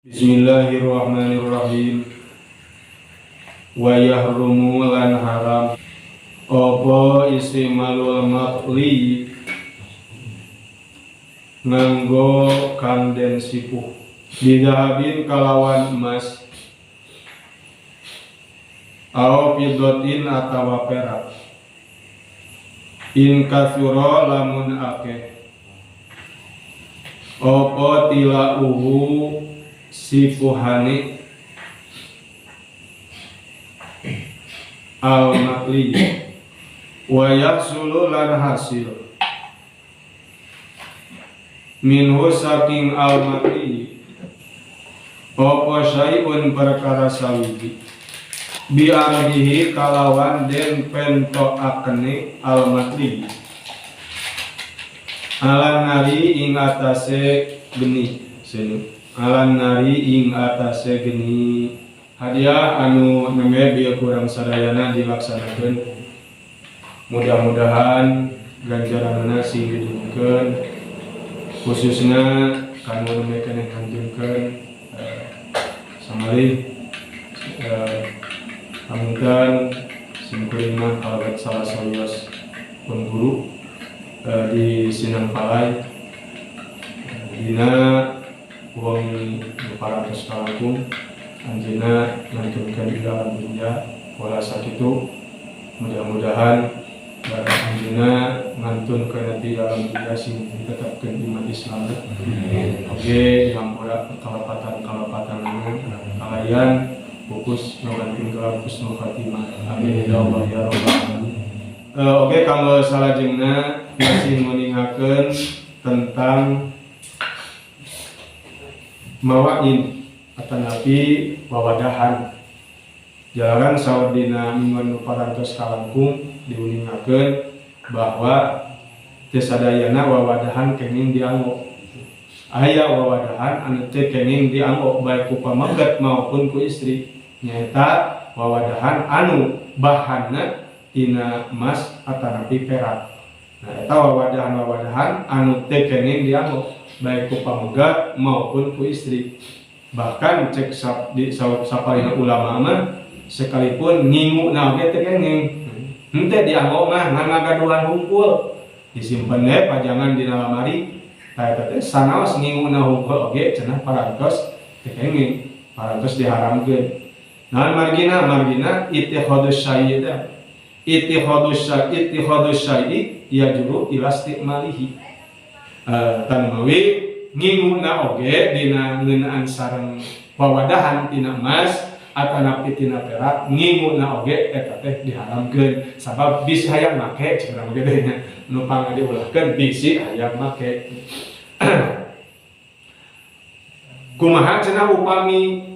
Bismillahirrahmanirrahim. Wa yahrumu lan haram apa istimalul matli nganggo kang den sipuh bidahabin kalawan emas au fiddatin atawa perak in katsura lamun akeh apa tilauhu sipuhane al matli wa yahsulu lan hasil minhu saking al matli apa syai'un perkara sawiji bi ardihi kalawan den pentokakene al matli ala nari ing atase geni senu alan nari ing atase geni. Hadiah anu nembe bieu kurang sadayana dilaksanakeun, mudah-mudahan ganjaranna sing didugikeun, khususna kanu nembe keneh kantunkeun samalih pamunten simkuring mah kalebet salah sawios pun guru di Sinang Palai dina wengi parantos kalangkung anjeunna ngantunkeun di dalam dunia pola sakitu. Mudah-mudahan anjeunna ngantunkeun di dalam dunia sing ditetapkeun iman Islam. Oke, hampura kalepatan-kalepatan kalayan fokus ngabantukeun ka husnul khatimah. Amin ya Allah ya rabbal alamin. Oke, kanggo salajengna masih nguningakeun tentang mawain atanapi wawadahan. Jalaran saur dina mingguan nu parantos kalangkung diuningakeun bahwa teu sadayana wawadahan kenging dianggo. Aya wawadahan anu teu kenging dianggo baik ku pameget maupun ku istri, nyaeta wawadahan anu bahanna tina emas atanapi perak. Nah, eta wawadahan-wawadahan anu teu kenging dianggo baik ku pamegat maupun ku istri. Bahkan cek di sapalihna ulama mah sekalipun nginguna oge teu kenging. Henteu dianggo mah ngan ngagaduhan hungkul. Disimpen we pajangan dina lamari. Tah eta teh sanaos nginguna hungkul oge cenah parantos teu kenging, parantos diharamkeun. Naon margina? Margina ittikhadus syai' teh. Ittikhadus syai' yajuru ila istimalihi. Tanmawi nginguna oge dina ngeunaan sareng wawadahan tina emas atanapi tina perak nginguna oge eta teh diharamkeun sabab bisi hayang make cenah oge teh nya nu pang diulahkeun bisi hayang make. Kumaha cenah upami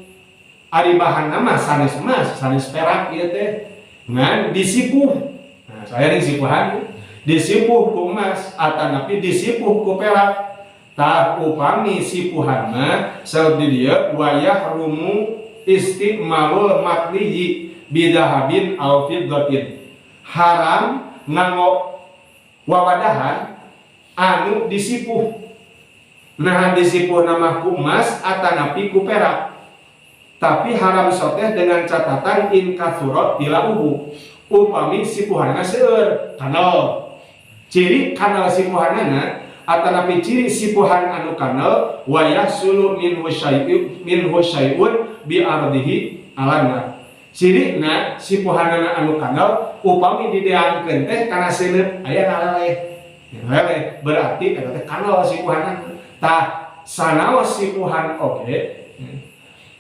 ari bahanna mah sanes emas sanes perak ieu teh ngan disipuh. Nah, saya disipuhan disipuh ku emas atanapi disipuh ku perak. Tah upami sipuhan mah saur di dieu wayah rumu istimalul matlihi bidahabin aw fiddatin. Haram nganggo wawadahan anu disipuh. Nah disipuh nama ku emas atanapi ku perak. Tapi haram soteh dengan catatan in katsurat tilauhu. Upami sipuhanna seueur kanal. Ciri kanal sipuhanana atanapi ciri sipuhan anu kanal wa yahsulu minhu syai'un bi ardihi alanna. Cirina sipuhanana anu kanal upami dideangkeun teh kana seuneut aya ngaleleh. Ngaleleh berarti eta teh kanal sipuhanana. Tah sanaos sipuhan oge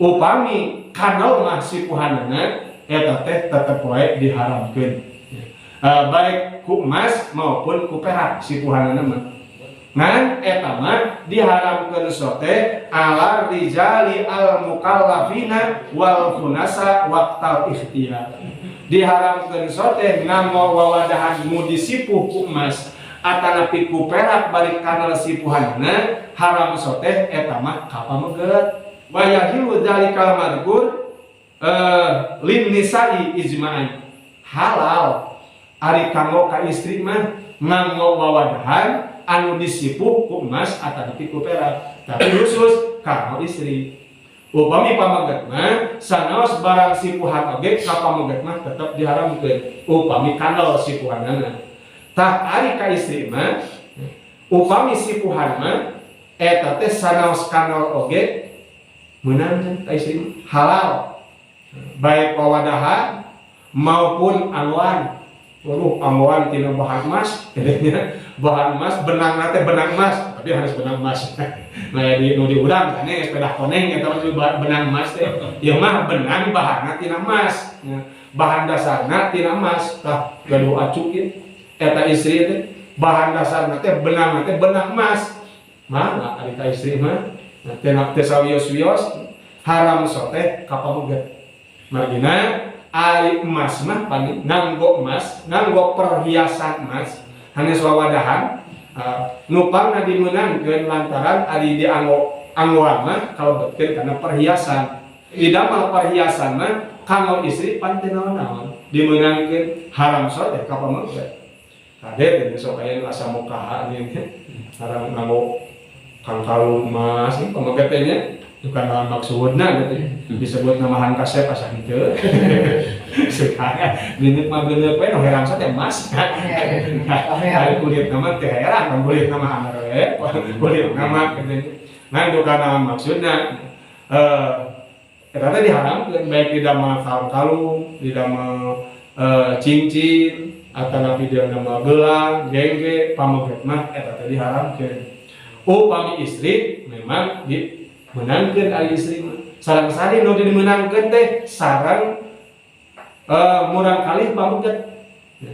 upami kanal mah sipuhanana eta teh tetep wae diharamkeun. Baik ku emas maupun ku perak sipuhanana mah. Ngan eta mah diharamkeun sote ala rijali al mukallafina wal khunasa waqtal ikhtiyar. Diharamkeun sote nganggo wawadahan nu disipuh ku emas atanapi ku perak bari kanal sipuhanna haram sote eta mah ka pameget. Wa yahilu dzalikal madhkur lin nisa'i ijma'an. Halal ari kanggo ka istri mah nganggo wawadahan anu disipuh ku emas atanapi ku perak, tapi khusus kanggo istri. Upami pameget mah sanaos barang sipuhan oge ka pameget mah tetep diharamkeun upami kandel sipuhanana. Tah ari ka istri mah upami sipuhan mah eta teh sanaos kandel oge meunang ka istri mah, halal baik wawadahan maupun anggoan. Waduh, anggoan tina bahan emas nya, bahan emas, benang teh benang emas, tapi harus benang emas. Nah, di nu di urang kan sepeda koneng eta mah benang emas teh. Ieu mah benang bahanna tina emas. Ya, bahan dasarna tina emas. Tah gaduh acuk ieu. Eta istri teh bahan dasarna teh benang teh benang emas. Mangga ari ka istri mah. Nah, teh teh sawios-wios haram teh ka pameget. Margina ari emas mah pan nganggo emas, nganggo perhiasan emas, hanes wawadahan, nu pangna dimeunangkeun lantaran ari dianggo anggoan mah kalebetkeun kana perhiasan. Didamel perhiasan mah kanggo istri pan teu naon-naon, dimeunangkeun, haram teh ka pameget. Kade teh sok aya nu asa mukaha nya, haram nganggo kangkalung emas pameget teh nya. Bukan naon maksudna gitu disebut namahan kasep asa henteu suka beungeut mah beungeut we nu herang teh emas. Ari kulit nama teh herang kan, kulit nama anger we kulit nama gitu. Nah, bukan naon maksudna, eta teh diharamkeun baik didamel kalung, didamel cincin atanapi didamel gelang, gengge, pameget mah eta teh diharamkeun. Upami istri memang dimenangkeun, ari istri mah sareng sari nu dimenangkeun teh sareng murang kali pameget.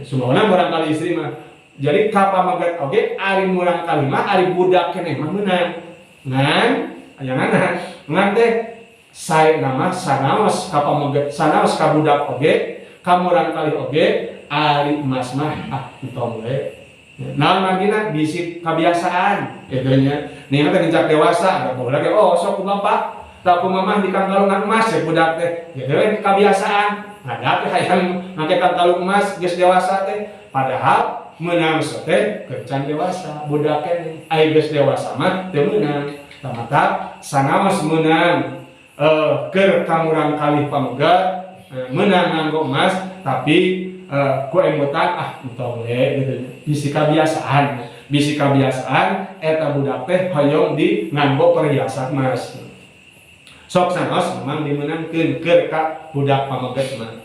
Sumbawana murang kali istri mah jadi ka pameget oge, ari murang kali mah, ari budak keneh mah meunang. Ngan ayanana ngan teh sae nama sanaos ka pameget, sanaos ka budak oge, ka murang kali oge, ari emas mah ah entong we. Naon margina? Bisi kebiasaan gitu nya. Nih teh nincak dewasa ada baheula ge, oh sok ku bapak tak ku mamah di kangkalungan emas ya budak teh gitu we, kebiasaan ada teh hayang make kangkalung emas geus dewasa teh, padahal meunang teh kencan dewasa budak keneh. Ari geus dewasa mah teu meunang. Mata sanaos meunang keur ka murang kali pameget, meunang nganggo emas, tapi ku emutan ah entong we gitu, bisi kebiasaan, bisi kebiasaan eta budak teh hoyong di nganggo perhiasan emas. Sok sanaos memang dimeunangkeun keur ka budak pameget mah.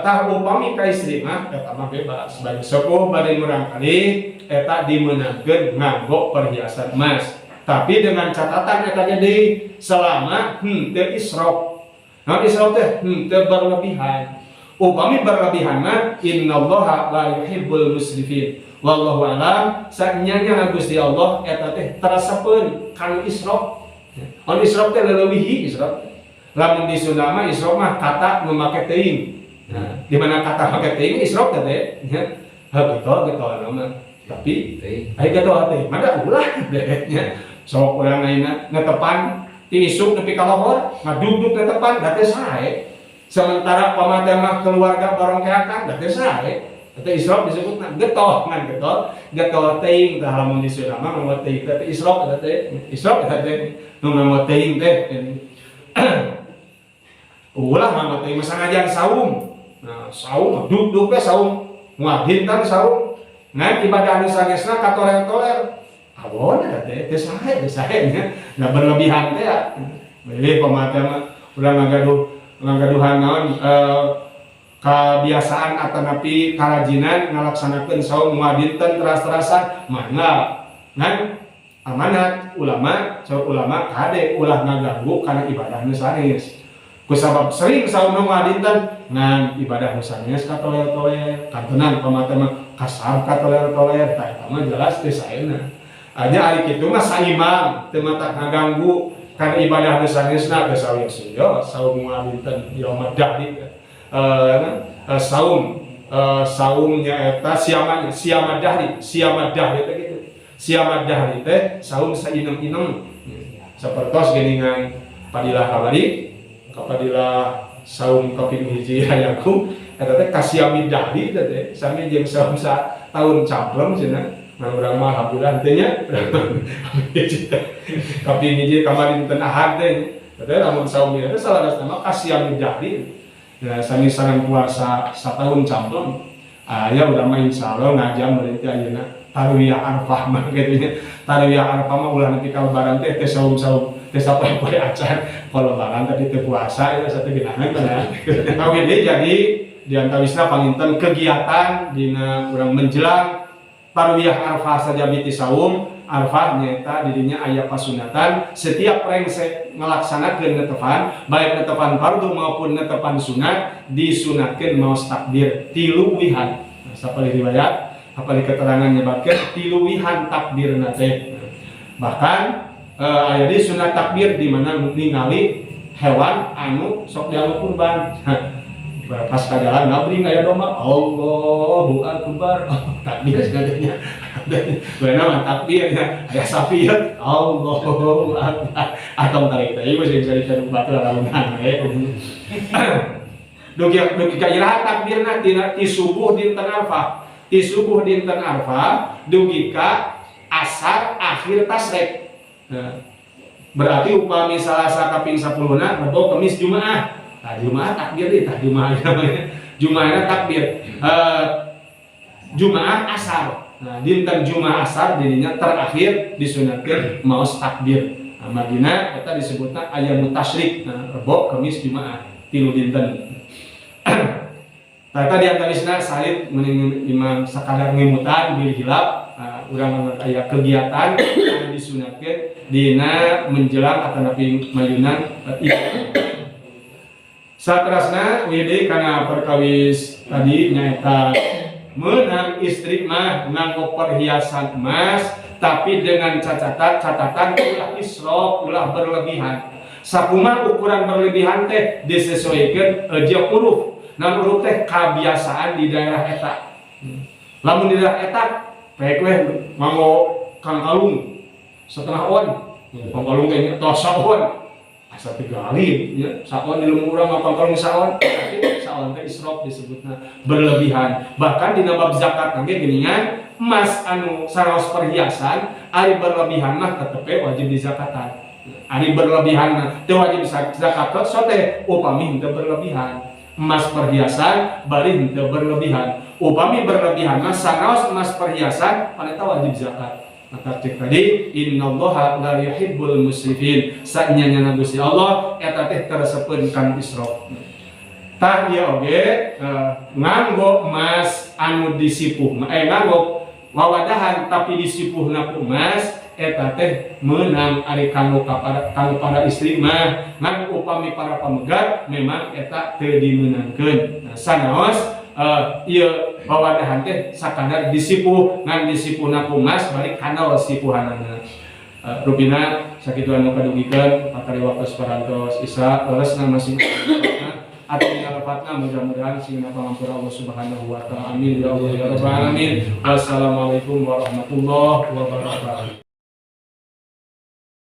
Tah upami ka istri mah eta mah bebas, bade sepuh bade murang kali eta dimeunangkeun nganggo perhiasan emas, tapi dengan catatan eta jadi selama teu israf. Naon israf teh? Teu berlebihan. Upami berlebihan mah innallaha la yuhibbul musrifin. Wallahu alam, sanyanya Gusti Allah eta teh teresepeun kanu israf. On israf teh leuwihi israf. Lamun di Sunda mah israf mah kata nu make teuing. Nah, di mana kata make teuing israf teh teh nya. Ha getol getol mah. Tapi aya getol teh mah ulah deh nya. Sok urang ayeuna netepan ti isuk nepi ka lohor, ngadugdug netepan da teh sae. Sementara pamate mah keluarga barongkeakan da teh sae. Eta israf disebutna getol, ngan getol getol teuing. Tah lamun di Sunda mah nganggo teuing teh israf, eta teh israf, eta teh nu nganggo teuing teh ulah nganggo teuing mah sanajan saum. Nah, saum dugdug we saum moal dinten saum, ngan ibadah anu sanesna katoler-toler awon eta teh teu sae, teu sae nya. Nah, berlebihan teh ya. Jadi pamate mah ulah ngagaduhan naon kebiasaan atanapi karajinan ngalaksanakeun saum moal dinten teras-terasan mangga, ngan amanat ulama, saur ulama kade ulah ngaganggu kana ibadah nu sanes kusabab sering saum moal dinten, ngan ibadah nu sanes katoler-toler, kantenan pamate mah kasar katoler-toler. Tah, eta mah jelas teu saena aja. Ari kitu mah saimbang, teu matak ngaganggu kana ibadah nu sanesna, teu sawios saum moal dinten yaumad dahri, saum saumnya eta siamanya siamad dahri, siamad dahri teh gitu. Siamad dahri teh saum sainem-inem sapertos geuningan padilah kamari, kapadilah saum kaping hiji hayaku eta teh kasiamid dahri teh teh sami jeung saum sa tahun campleng cenah. Nah, urang mah alhamdulillah teh nya kaping hiji kamari dinten Ahad teh. Berarti lamun saum ieu teh salah mah kasiam dahri. Ya, sami sareng puasa satahun campleng. Aya urang mah insyaallah ngajam berarti ayeuna tarwiyah Arfah mah kitu nya. Tarwiyah Arfah mah ulah nepi ka lebaran teh teh saum-saum teh sapoe-poe acan. Kalau lebaran tapi teu puasa ya satu ginahan teh. Kawin deui jadi diantawisna panginten kegiatan dina urang menjelang tarwiyah Arfah saja ti saum Arfah nyaeta didinya aya pasunatan setiap rengse ngelaksanakeun netepan, baik netepan fardu maupun netepan sunat, disunatkeun maos takbir tilu wihan. Nah, sapalih riwayat, apalagi keterangan nyebatkeun tilu wihan takbirna teh. Bahkan aya di sunat takbir di mana ningali hewan anu sok dianggo kurban. Pas ka jalan ngabring aya domba, Allahu akbar, takbir segadanya. Beuna mah takbir ya, aya sapi ya, Allahu akbar. Atau tarik teh ieu sing cari batur launan we. Dugi dugi ka iraha takbirna? Tina ti subuh dinten Arfah. Ti subuh dinten Arfah dugi ka asar akhir tasrek. Nah, berarti upami Salasa kaping 10 na, Rebo, Kemis, Jumaah. Nah, Jumaah takbir deh, tah Jumaah namanya. Jumaahna takbir. Jumaah asar. Nah, dinten Jumaah asar dirinya terakhir disunatkeun maos takbir. Nah, margina eta disebutna ayyamu tasyrik. Nah, Rebo, Kemis, Jumaah, tilu dinten. Nah, eta diantawisna salib mending imam sakadar ngemutan bilih hilap. Nah, urang aya kegiatan anu disunatkeun dina menjelang atanapi mayunan ibadah. Saterasna widi kana perkawis tadi nyaeta meunang istri mah nganggo perhiasan emas, tapi dengan catatan catatan ulah israf, ulah berlebihan. Sakumaha ukuran berlebihan teh? Disesuaikan jeung uruf. Nah, uruf teh kebiasaan di daerah eta. Lamun di daerah eta pek weh nganggo kangkalung setengah on, kangkalung kayaknya tos saon, asa tiga alim ya saon di lembur urang mah kangkalung saon, tapi saon teh israf disebutna, berlebihan. Bahkan di bab zakat nanti geuningan emas anu sanaos perhiasan, ari berlebihan mah tetep wajib dizakatan. Ari berlebihan mah teu wajib zakat so teh upami henteu berlebihan. Emas perhiasan bari henteu berlebihan. Upami berlebihan mah sanaos emas perhiasan paneta wajib zakat. Maka cek tadi, innallaha la yuhibbul musrifin, saenyana Gusti Allah eta teh teu resepeun kana israf. Tah, ieu oge nganggo emas anu disipuh, nganggo wawadahan tapi disipuhna ku emas, eta teh meunang ari kanggo para istri mah. Ngan upami para pamegat memang eta teu dimeunangkeun. Nah, sanaos ieu wawadahan teh sakadar disipuh, ngan disipuhna ku emas balik kandel sipuhanana. Rupina sakitu anu kadugikeun patali waktu parantos Isya. Leresna masing atau lepatna, mudah-mudahan sing pangampura Allah Subhanahu wa taala. Amin ya Allah ya rabbal alamin. Wassalamualaikum warahmatullahi wabarakatuh.